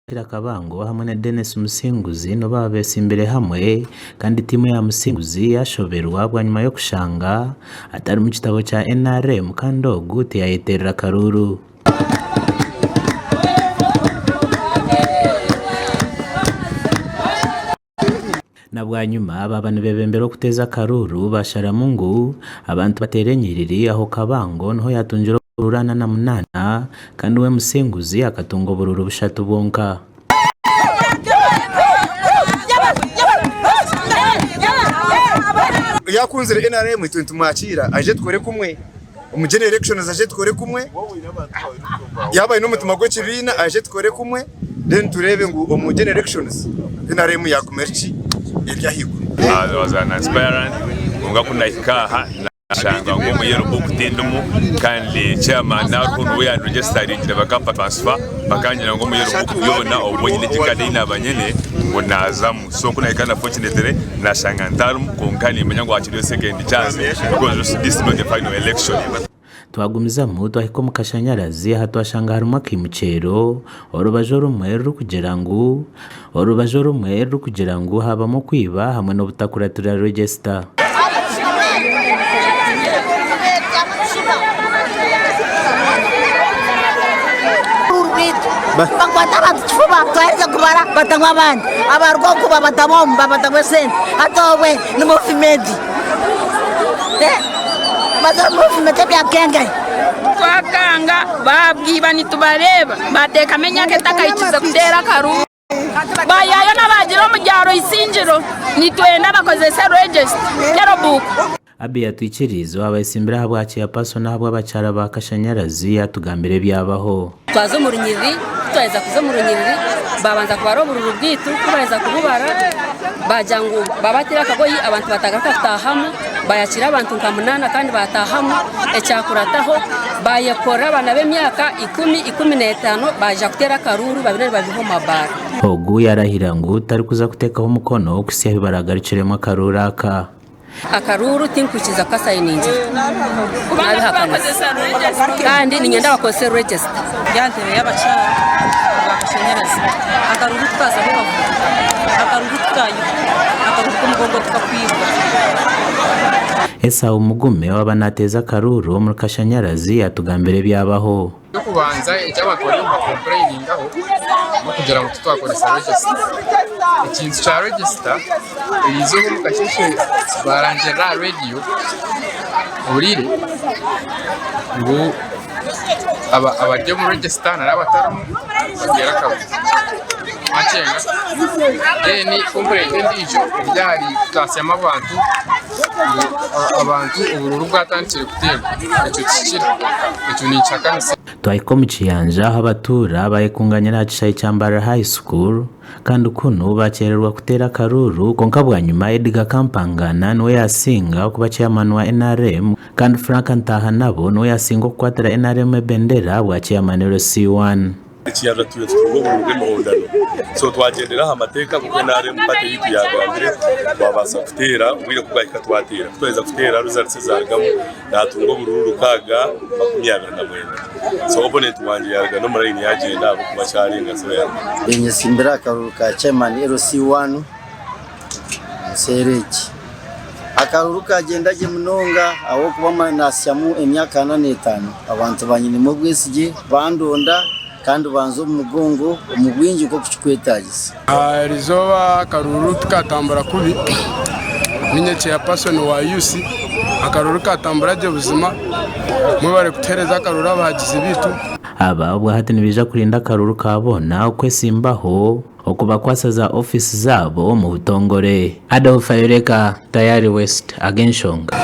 Akira Kabango hamwe na Denis Musinguzi nibo baaba betsimbire hamwe kandi tiimu ya Musinguzi yashoberwa bwanyima y'okushanga atari mu kitabo kya NRM kandi ogu tiyayeterera karuuru. Na bwanyima baaba nibeebembera okuteeza akaruuru baasharamu ngu abantu bateere enyiriri aho Kabango niho yaatungire oburuuru 48 kandi we Musinguzi akatunga oburuuru bushatu bwonka. Yakunzire NRM itwe nitumwakiira aije tukore kumwe omu general elections aije tukore kumwe yaaba aine omutima gw'ekibiina aije tukore kumwe then tureebe ngu omu general elections NRM yaguma eri ki eri ahaiguru. I was an aspirant kwonka ku nahika aha nashanga ngu omu yellow book tindimu kandi chairman hariho niwe yandiregestaringire bakampa transfer bakangira ngu omu yellow book yoona obu nyine egi card ei naaba nyine ngu naazamu so ku nahika unfortunately nashanga ntarimu kwonka nimanya ngu hakiriyo second chance because this is not the final election. Twagumizamu twahika omu kashanyarazi aha twashanga harimu akaimukyero, orubaju orumwe rurikugira ngu orubaju orumwe rurikugira ngu haabamu okwiba hamwe n'obutakuratira regisita. Bakwata abantu kifuba twaherize kubara batamu abandi abaruga oku babatamu omu babatamu esente hati obwe ni muvumenti. Twakanga baabwiba nitubareeba baateekamu emyaka etakahikize kuteera akaruuru. Baayaayo n'abaagira omu byaro Isingiro nitwenda bakozese regisita, yellow book. Abbey atwikiriize owaaba ayetsimbire ahabwa Chairperson ahabw'abakyara ba Kashanyarazi yatugambira ebyabaho. Twaza omu runyiriri, ku twaheza kuza omu runyiriri baabanza kubara obururu bwaitu, ku baaheza kububara baagira ngu baabateera akagoyi abantu batagaruka kutaahamu, baayakiira abantu nka munaana kandi baataahamu, ekyakurataho baayekorera abaana b'emyaka ikumi, ikumineetaano baija kuteera akaruuru babire nibabiiha omu mabaara. Ogu yarahira ngu tarikuza kuteekaho omukono okuhitsya ahu baragarukiremu akaruuru aka. Akaruuru tinkwikiriza kukasayiningira nabihakanisa kandi niinyenda bakozese regisita. Ndi aha ntebe y'abakyara aba kashanyarazi akaruuru tukazaho bavuga akaruuru tukayiha akaruuru k'omugongo tukakwibwa. Esau Mugume owaaba naateeza akaruuru omuri Kashanyarazi yaatugambira ebyabaho. Eky'okubanza eki abantu bariyo nibakompureyiningaho n'okugira ngu titwakoresa regisita. Ekintu kya regisita eriizooba omu kasheeshe baarangirira aha reediyo ohuriire ngu abari omu regisita n'abatarimu bateere akabuga. Wakyenga? Then kompureyinti endiijo eri ahari kutaasyamu abantu. ngu abantu obururu bwatandikire kuteerwa. Ekyo kihikire. Ekyo ninkihakanisa. Twahika omu kiyanja ahu abatuura baayekunganyira aha kishaayi kya Mbarara High School kandi kunu baakyererwa kuteera akaruuru kwonka bwanyima Edgar Kampangana niwe yaasinga okuba chairman wa nrm kandi Frank Ntaahanabo niwe yaasinga okukwatira nrm ebendera bwa chairman LC1. Ekiyanja turiyo nitutunga obururu bw'emihondano so twagyendera aha mateeka nk'oku NRM party yaitu yagambire twabaasa kuteera obwire ku bwahika twateera ku twaheza kuteera results ezarugamu natunga obururu 629 so opponent wangye yaruga n'omu line yagyenda ahabw'okuba kyarenga so yarugamu. Ninyesimbira akaruru ka chairman LC one nseeri egi. Akaruru kagyenda gye munonga ahabw'okuba nasyamu emyaka ana n'etaano abantu banyinemu obwesigye bandonda kandi banza omu mugongo omu bwingi nk'oku kirikwetaagisa. Erizooba akaruru tikatambura kubi, ninye chairperson wa youth, akaruru katambura gye buzima, mwebare kutuhereza akaruru abahagizi beitu. Aba obwahati nibaija kurinda akaruru ka boona okwesimbaho. Okubakwatsa za ofiisi zaabo omu butongore. Adolf Ayoreka, Tayari West, Ag'enshonga.